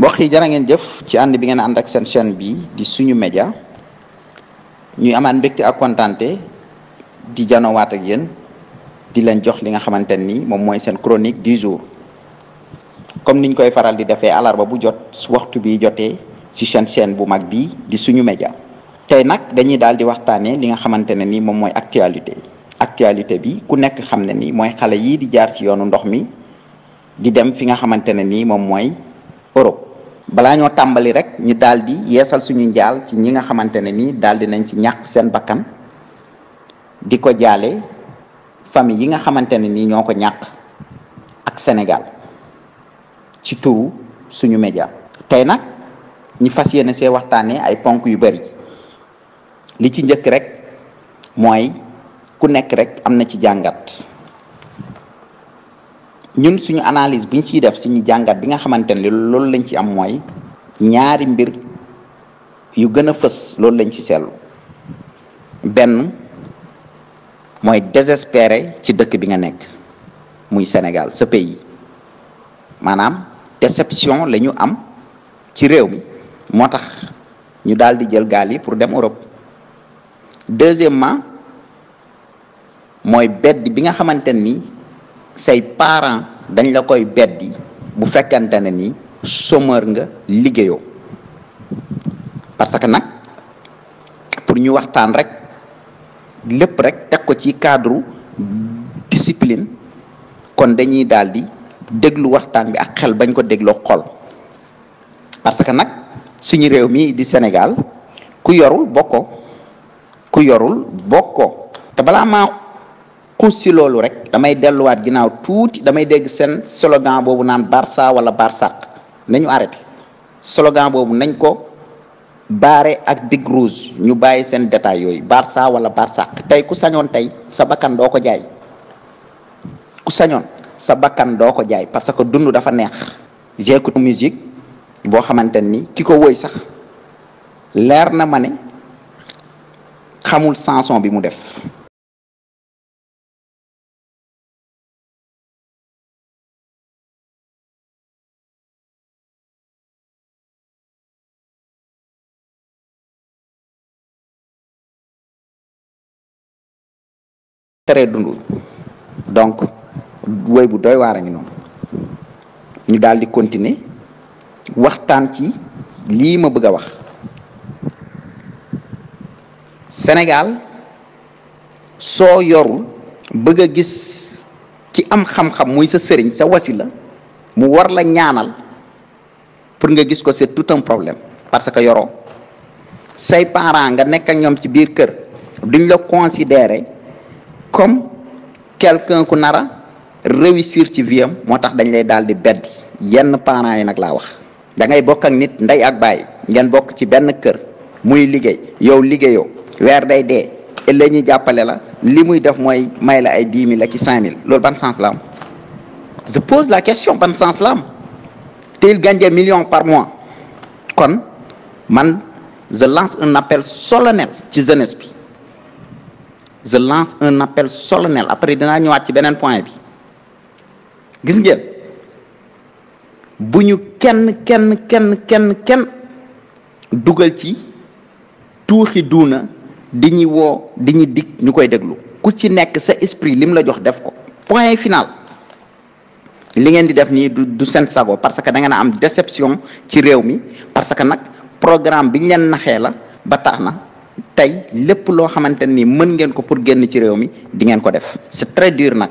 mbokk yi jërë ngeen jëf ci ànd bi ngeen ànd ak seen chaîne bi di suñu média ñuy amaat mbégte ak kontaante di janowaat ak yéen di leen jox li nga xamante ni moom mooy seen chronique du jour comme niñ koy faral di defee àllarba bu jot su waxtu bi jotee ci chaîne bu mag bi di suñu média. tey nag dañuy daal di waxtaanee li nga xamante ne ni moom mooy actualité bi ku nekk xam ne ni mooy xale yii di jaar ci yoonu ndox mi di dem fi nga xamante ne ni moom mooy Europe. balaa ñoo tàmbali rek ñu daal di yeesal suñu njaal ci ñi nga xamante ne ni daal di nañ ci ñàkk seen bakkan di ko jaale famille yi nga xamante ne ni ñoo ko ñàkk ak Sénégal ci turu suñu média. tey nag ñi fas yéene see waxtaanee ay ponk yu bari li ci njëkk rek mooy ku nekk rek am na ci jàngat. ñun suñu analyse bi ñu ciy def suñu jàngat bi nga xamante ne loolu lañ ci am mooy ñaari mbir yu gën a fës loolu lañ ci seetlu. benn mooy désespéré ci dëkk bi nga nekk muy Sénégal sa pays maanaam déception la ñu am ci réew mi moo tax ñu daal di jël gaal yi pour dem Europe. deuxièmement mooy bedd bi nga xamante ni say parents dañ la koy beddi bu fekkante ne ni chômeur nga liggéeyoo. parce que nag pour ñu waxtaan rek lépp rek teg ko ci cadre discipline kon dañuy daal di déglu waxtaan bi ak xel bañ ko dégloo xol. parce que nag suñu réew mi di Sénégal ku yorul bokkoo te balaa maa xuus si loolu rek damay delluwaat ginnaaw tuuti damay dégg seen slogan boobu naan Barça wala Barsaq nañu arrêté slogan boobu nañ ko baare ak big rouge ñu bàyyi seen détail yooyu Barça wala Barsaq. tey ku sañoon tey sa bakkan doo ko jaay parce que dund dafa neex. j'écoute musique boo xamante ni ki ko woy sax leer na ma ne xamul chanson bi mu def. tere dund donc woy bu doy waar a ngi noonu ñu daal di continuer waxtaan ci lii ma bëgg a wax. Sénégal soo yorul bëgg a gis ki am xam-xam muy sa sëriñ sa wasila mu war la ñaanal pour nga gis ko c'est tout un problème parce que yoroo say parents nga nekk ak ñoom ci biir kër duñ la considérer comme quelqu'un ku nara réussir ci vie am moo tax dañ lay daal di beddi yenn parents yi nag laa wax. da ngay bokk ak nit ndey ak baay ngeen bokk ci benn kër muy liggéey yow liggéeyoo weer day dee ëllëg ñuy jàppale la li muy def mooy may la ay 10 000 ak 5 000 loolu ban sens la am. je pose la question ban sens la am te il gagne des millions par mois. kon man je lance un appel solennel ci jeunesse bi. après dinaa ñëwaat ci beneen point bi. gis ngeen bu ñu kenn dugal ci tuuxi duuna di ñu woo di ñu dig ñu koy déglu ku ci nekk sa esprit lim la jox def ko point final. li ngeen di def nii du seen sago parce que da ngeen a am déception ci réew mi parce que nag programme bi ñu leen naxee la ba tax na tey lépp loo xamante ni mën ngeen ko pour génn ci réew mi di ngeen ko def. c'est très dur nag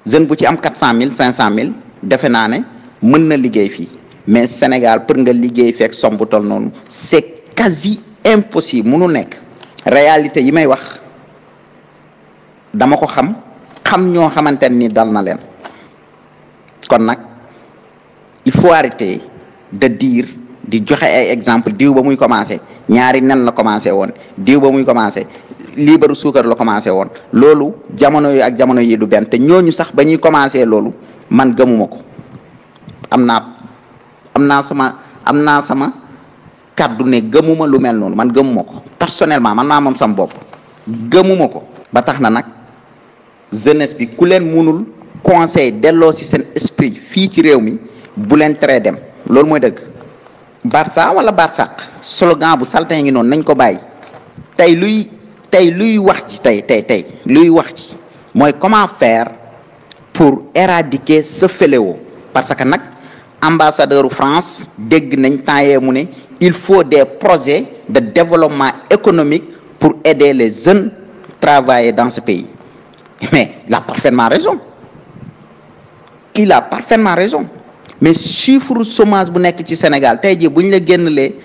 jeune bu ci am 400 000 500 000 defe naa ne mën na liggéey fii mais Sénégal pour nga liggéey fekk somb tol noonu c'est quasi impossible munu nekk. réalité yi may wax dama ko xam ñoo xamante ni dal na leen kon nag il faut arrêter de dire di joxe ay exemple diw ba muy commencé ñaari nen la commencé woon diw ba muy commencé liibaru suukar la commencé woon loolu jamono yi ak jamono yi du benn te ñooñu sax ba ñuy commencé loolu man gëmuma ko. am naa sama kàddu ne gëmuma lu mel noonu man gëmuma ko personnellement man maa moom sama bopp gëmuma ko. ba tax na nag jeunesse bi ku leen munul conseil delloo ci seen esprit fii ci réew mi bu leen teree dem loolu mooy dëgg. Barça wala Barsaq slogan bu salte ngi noonu nañ ko bàyyi. tey luy wax ci tey luy wax ci mooy comment faire pour éradiquer ce fléau parce que nag ambassadeur France dégg nañ temps yee mu ne il faut des projets de développement économique pour aider les jeunes travailler dans ce pays mais il a parfaitement raison mais chiffre chômage bu nekk ci Sénégal tey jii bu ñu la génnelee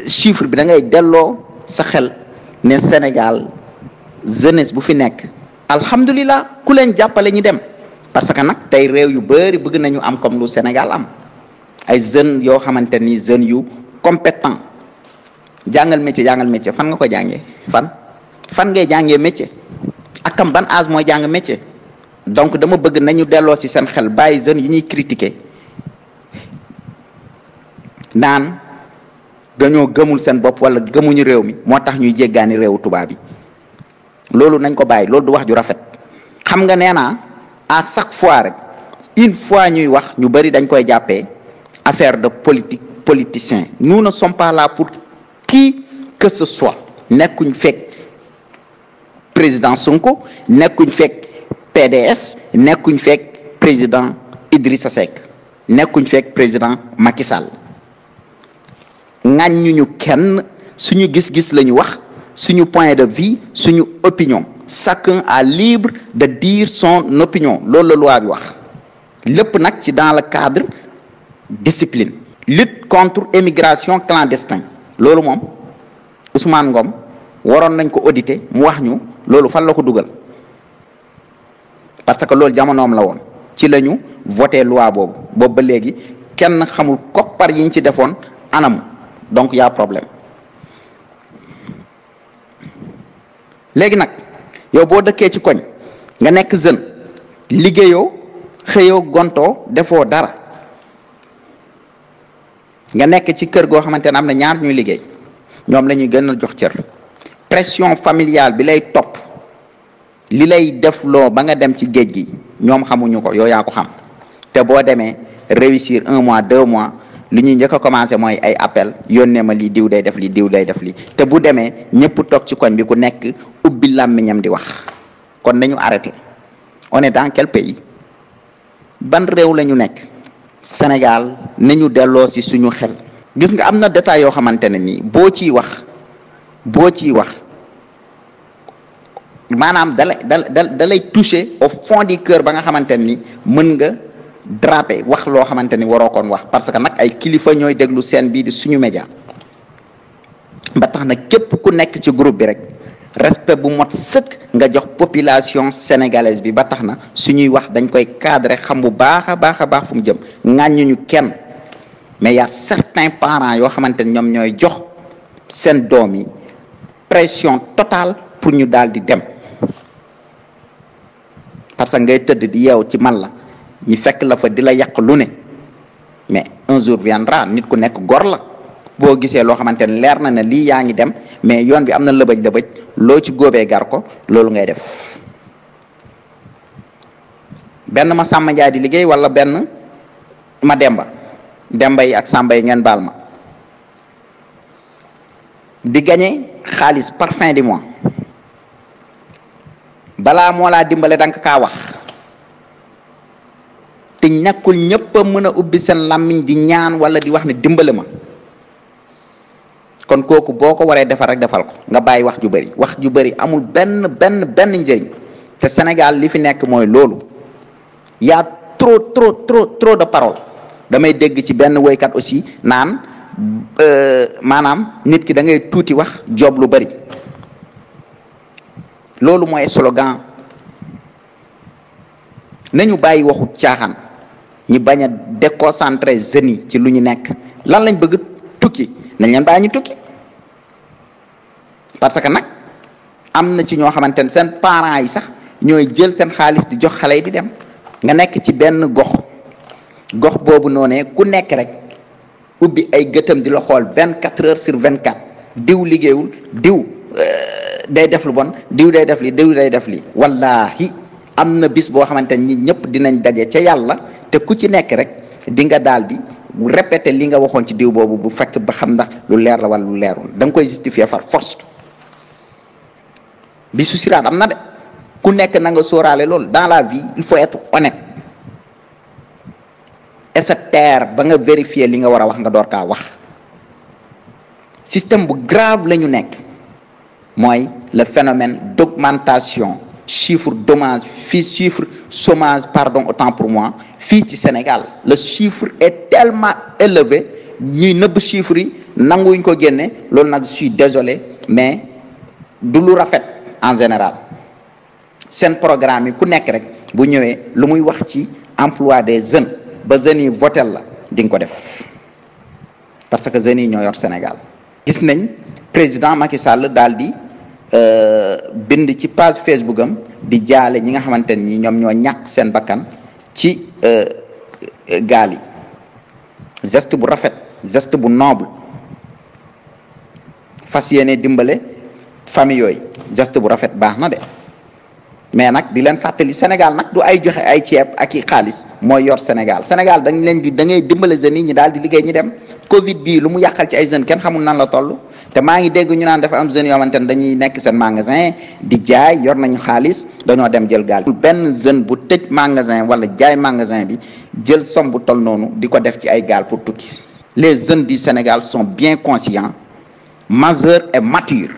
chiffre bi da ngay delloo sa xel ne Sénégal jeunesse bu fi nekk alhamdulilah ku leen jàppale ñu dem parce que nag tey réew yu bari bëgg nañu am comme lu Sénégal am ay jeunes yoo xamante ni jeunes yu compétent jàngal métier fan nga ko jàngee fan ngay jàngee métier ak kam ban âge mooy jàng métier donc dama bëgg nañu delloo ci seen xel bàyyi jeunes yi ñuy critiquer naan dañoo gëmul seen bopp wala gëmuñu réew mi moo tax ñuy jéggaani réewu tubaab bi loolu nañ ko bàyyi loolu du wax ju rafet xam nga nee naa à chaque fois rek une fois ñuy wax ñu bari dañ koy jàppee affaire de politicien nous ne sommes pas là pour qui que ce soit nekkuñ fekk président Sonko nekkuñ fekk PDS nekkuñ fekk président Idrissa Seck nekkuñ fekk président Macky Sall ŋàññuñu kenn suñu gis-gis la ñu wax suñu point de vue suñu opinion chacun est libre de dire son opinion loolu la loi bi wax lépp nag ci dans le cadre discipline lutte contre immigration clandestine loolu moom Ousmane Ngom waroon nañ ko auditer mu wax ñu loolu fan la ko dugal parce que loolu jamonoom la woon ci la ñu voté loi boobu ba léegi kenn xamul koppar yi ñu ci defoon anam donc y a problème léegi nag yow boo dëkkee ci koñ nga nekk jeune liggéeyoo xëyoo gontoo defoo dara nga nekk ci kër goo xamante ne am na ñaar ñuy liggéey ñoom la ñuy gën a jox cër pression familiale bi lay topp li lay def loo ba nga dem ci géej gi ñoom xamuñu ko yow yaa ko xam te boo demee réussir 1 mois 2 mois li ñuy njëkk a commencé mooy ay appel yónnee ma lii diw day def lii diw day def lii te bu demee ñëpp toog ci koñ bi ku nekk ubbi làmmiñam di wax kon nañu arrêté on est dans quel pays ban réew la ñu nekk Sénégal nañu delloo si suñu xel gis nga am na détail yoo xamante ne nii boo ciy wax maanaam dalay toucher au fond du cœur ba nga xamante ni mën nga drapé wax loo xamante ni waroo koon wax parce que nag ay kilifa ñooy déglu seen bii di suñu média ba tax na képp ku nekk ci groupe bi rek respect bu mot sëkk nga jox population sénégalaise bi ba tax na suñuy wax dañ koy cadrer xam bu baax a baax fu mu jëm ŋàññuñu kenn mais y a certains parents yoo xamante ni ñoom ñooy jox seen doom yi pression totale pour ñu daal di dem parce que ngay tëdd di yeew ci man la ñi fekk la fa di la yàq lu ne mais un jour viendra nit ku nekk gor la boo gisee loo xamante ne leer na ne lii yaa ngi dem mais yoon bi am na lëbëj loo ci góobee gar ko loolu ngay def benn ma Samba Ndiaye di liggéey wala benn ma Demba yi ak Samba yi ngeen baal ma di gagner xaalis par fin du mois balaa moo laa dimbale danga kaa wax te nekkul ñëpp a mën a ubbi seen làmmiñ di ñaan wala di wax ne dimbale ma kon kooku boo ko waree defal rek defal ko nga bàyyi wax ju bari amul benn njëriñ te Sénégal li fi nekk mooy loolu y a trop de parole damay dégg ci benn woykat aussi naan maanaam nit ki da ngay tuuti wax job lu bari loolu mooy slogan nañu bàyyi waxu caaxaan ñu bañ a déconcentrer jeunes yi ci lu ñu nekk lan lañ bëgg tukki nañ leen bàyyi ñu tukki parce que nag am na ci ñoo xamante ne seen parents yi sax ñooy jël seen xaalis di jox xale yi di dem nga nekk ci benn gox boobu noonee ku nekk rek ubbi ay gëtam di la xool 24 heures sur 24 diw liggéeyul diw day def lu bon diw day def li wallahi am na bis boo xamante ni ñëpp dinañ daje ca yàlla te ku ci nekk rek di nga daal di répéter li nga waxoon ci diw boobu bu fekk ba xam ndax lu leer la wala lu leerul da nga koy justifier par force. bi su siraat am na de ku nekk na nga sóoraale loolu. dans la vie il faut être honnête et se taire ba nga vérifier li nga war a wax nga door kaa wax. système bu grave la ñu nekk mooy le phénomène d'augmentation chiffre chômage pardon autant pour moi fii ci Sénégal. le chiffre est tellement élevé ñuy nëbb chiffres yi nanguñ ko génne loolu nag je suis désolé mais du lu rafet en général. seen programme yi ku nekk rek bu ñëwee lu muy wax ci emploi des jeunes ba jeunes yi votel la di nga ko def parce que jeunes yi ñoo yor Sénégal. gis nañ président Macky Sall daal di bind ci page Facebook am di jaale ñi nga xamante ni ñoom ñoo ñàkk seen bakkan ci gaal yi. geste bu rafet geste bu noble fas yéene dimbale famille yooyu geste bu rafet baax na de mais nag di leen fàttali Sénégal nag du ay joxe ay ceeb ak i xaalis mooy yor Sénégal da ngay dimbale jeunes yi ñi daal di liggéey ñi dem. Covid bii lu mu yàqal ci ay jeunes kenn xamul nan la toll te maa ngi dégg ñu naan dafa am jeunes yoo xamante ne dañuy nekk seen magasin di jaay yor nañu xaalis dañoo dem jël gaal. benn jeune bu tëj magasin wala jaay magasin bi jël somme bu toll noonu di ko def ci ay gaal pour tukki. les jeunes du Sénégal sont bien conscients majeurs et matures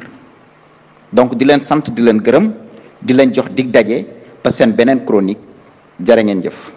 donc di leen sant di leen gërëm di leen jox dig daje ba seen beneen chronique jërë ngeen jëf.